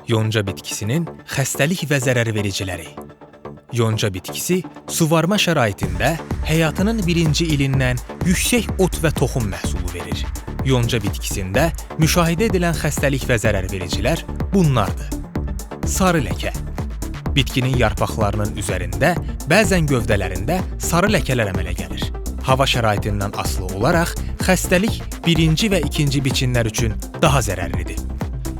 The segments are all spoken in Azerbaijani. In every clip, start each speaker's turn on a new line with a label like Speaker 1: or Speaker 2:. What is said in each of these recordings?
Speaker 1: Yonca bitkisinin xəstəlik və zərərvericiləri. Yonca bitkisi suvarma şəraitində həyatının birinci ilindən yüksək ot və toxum məhsulu verir. Yonca bitkisində müşahidə edilən xəstəlik və zərərvericilər bunlardır. Sarı ləkə. Bitkinin yarpaqlarının üzərində, bəzən gövdələrində sarı ləkələr əmələ gəlir. Hava şəraitindən asılı olaraq xəstəlik birinci və ikinci biçinlər üçün daha zərərlidir.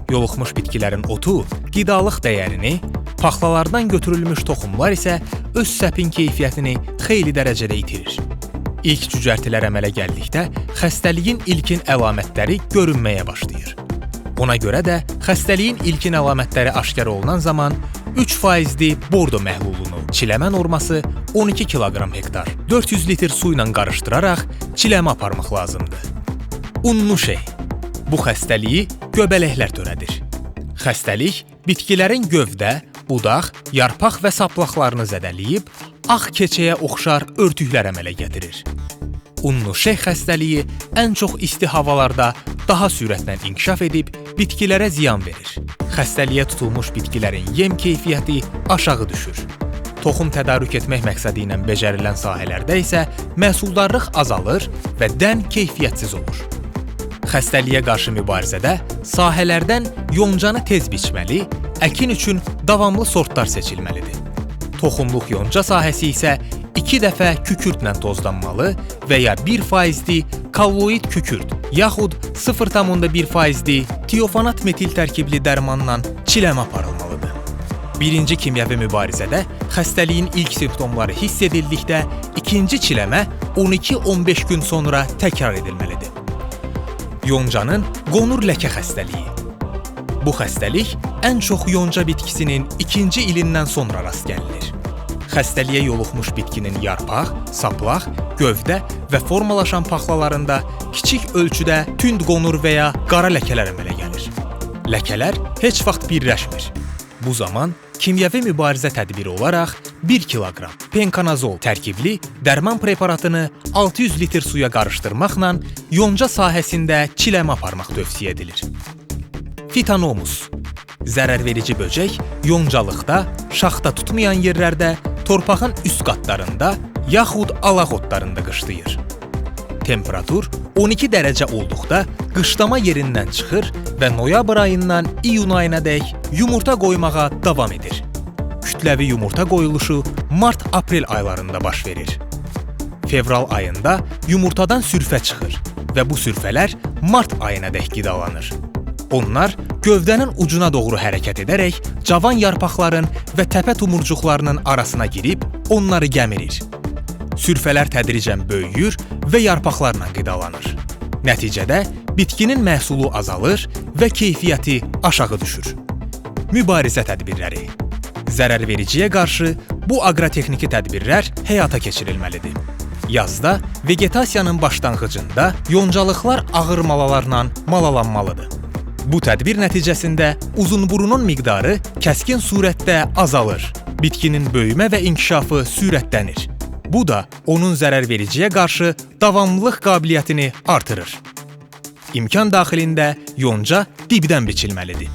Speaker 1: Yoluxmuş bitkilərin otu qidalıq dəyərini, paxlalardan götürülmüş toxumlar isə öz səpin keyfiyyətini xeyli dərəcədə itirir. İlk cücərtilər əmələ gəldikdə xəstəliyin ilkin əlamətləri görünməyə başlayır. Ona görə də xəstəliyin ilkin əlamətləri aşkar olunan zaman 3%li bordo məhlulunu çiləmə norması 12 kiloqram hektar 400 litr su ilə qarışdıraraq çiləmə aparmaq lazımdır. Unlu şey. Bu xəstəliyi göbələklər törədir. Xəstəlik bitkilərin gövdə, budaq, yarpaq və saplaqlarını zədələyib, ağ keçəyə oxşar örtüklər əmələ gətirir. Unlu şeh xəstəliyi ən çox isti havalarda daha sürətlə inkişaf edib bitkilərə ziyan verir. Xəstəliyə tutulmuş bitkilərin yem keyfiyyəti aşağı düşür. Toxum tədarük etmək məqsədi ilə becərilən sahələrdə isə məhsuldarlıq azalır və dən keyfiyyətsiz olur. Xəstəliyə qarşı mübarizədə sahələrdən yoncanı tez biçməli, əkin üçün davamlı sortlar seçilməlidir. Toxumluq yonca sahəsi isə 2 dəfə kükürdlə tozlanmalı və ya 1%li kolloid kükürd, yaxud 0,1%li tiofanat metil tərkibli dərmanla çiləmə aparılmalıdır. Birinci kimyəvi mübarizədə xəstəliyin ilk simptomları hiss edildikdə ikinci çiləmə 12-15 gün sonra təkrar edilməlidir. Yoncanın qonur ləkə xəstəliyi. Bu xəstəlik ən çox yonca bitkisinin ikinci ilindən sonra rast gəlinir. Xəstəliyə yoluxmuş bitkinin yarpaq, saplaq, gövdə və formalaşan paxlalarında kiçik ölçüdə tünd qonur və ya qara ləkələr əmələ gəlir. Ləkələr heç vaxt birləşmir. Bu zaman kimyəvi mübarizə tədbiri olaraq 1 kiloqram penkonazol tərkibli dərman preparatını 600 litr suya qarışdırmaqla yonca sahəsində çiləmə aparmaq tövsiyə edilir. Fitanomus. Zərərverici böcək yoncalıqda, şaxta tutmayan yerlərdə, torpağın üst qatlarında yaxud alaq otlarında qışlayır. Temperatur 12 dərəcə olduqda qışlama yerindən çıxır və noyabr ayından iyun ayına dək yumurta qoymağa davam edir. Kütləvi yumurta qoyuluşu mart-aprel aylarında baş verir. Fevral ayında yumurtadan sürfə çıxır və bu sürfələr mart ayına dək qidalanır. Onlar gövdənin ucuna doğru hərəkət edərək cavan yarpaqların və təpə tumurcuqlarının arasına girib onları gəmirir. Sürfələr tədricən böyüyür və yarpaqlarla qidalanır. Nəticədə bitkinin məhsulu azalır və keyfiyyəti aşağı düşür. Mübarizə tədbirləri. Zərərvericiyə qarşı bu aqrotexniki tədbirlər həyata keçirilməlidir. Yazda vegetasiyanın başlanğıcında yoncalıqlar ağır malalarla malalanmalıdır. Bu tədbir nəticəsində uzunburunun miqdarı kəskin surətdə azalır. Bitkinin böyümə və inkişafı sürətlənir. Bu da onun zərərvericiyə qarşı davamlılıq qabiliyyətini artırır. İmkan daxilində yonca dibdən biçilməlidir.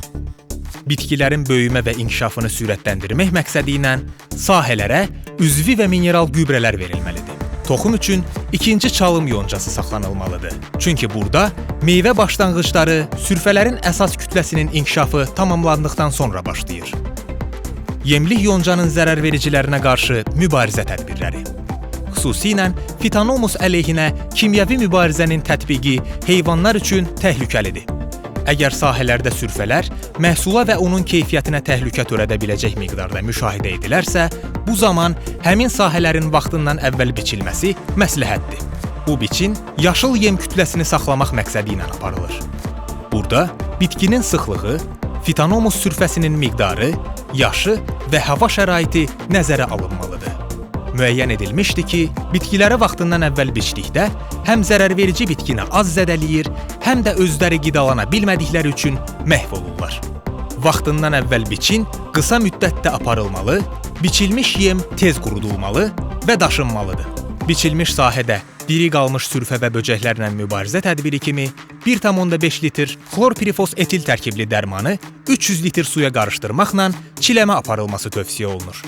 Speaker 1: Bitkilərin böyümə və inkişafını sürətləndirmək məqsədi ilə sahələrə üzvi və mineral gübrələr verilməlidir. Toxum üçün ikinci çalım yoncası saxlanılmalıdır. Çünki burada meyvə başlanğıcları sürfələrin əsas kütləsinin inkişafı tamamlandıqdan sonra başlayır. Yemlik yoncanın zərərvericilərinə qarşı mübarizə tədbirləri. Xüsusilə fitanomus əleyhinə kimyəvi mübarizənin tətbiqi heyvanlar üçün təhlükəlidir. Əgər sahələrdə sürfələr məhsula və onun keyfiyyətinə təhlükə törədə biləcək miqdarda müşahidə edilərsə, bu zaman həmin sahələrin vaxtından əvvəl biçilməsi məsləhətdir. Bu biçin yaşıl yem kütləsini saxlamaq məqsədi ilə aparılır. Burada bitkinin sıxlığı, fitanomus sürfəsinin miqdarı, yaşı və hava şəraiti nəzərə alınmalıdır. Müəyyən edilmişdi ki, bitkiləri vaxtından əvvəl biçdikdə həm zərərverici bitkini az zədələyir, həm də özləri qidalana bilmədikləri üçün məhv olurlar. Vaxtından əvvəl biçin qısa müddətdə aparılmalı, biçilmiş yem tez qurudulmalı və daşınmalıdır. Biçilmiş sahədə Diri qalmış sürfə və böcəklərlə mübarizə tədbiri kimi 1,5 litr xlorpirifos etil tərkibli dərmanı 300 litr suya qarışdırmaqla çiləmə aparılması tövsiyə olunur.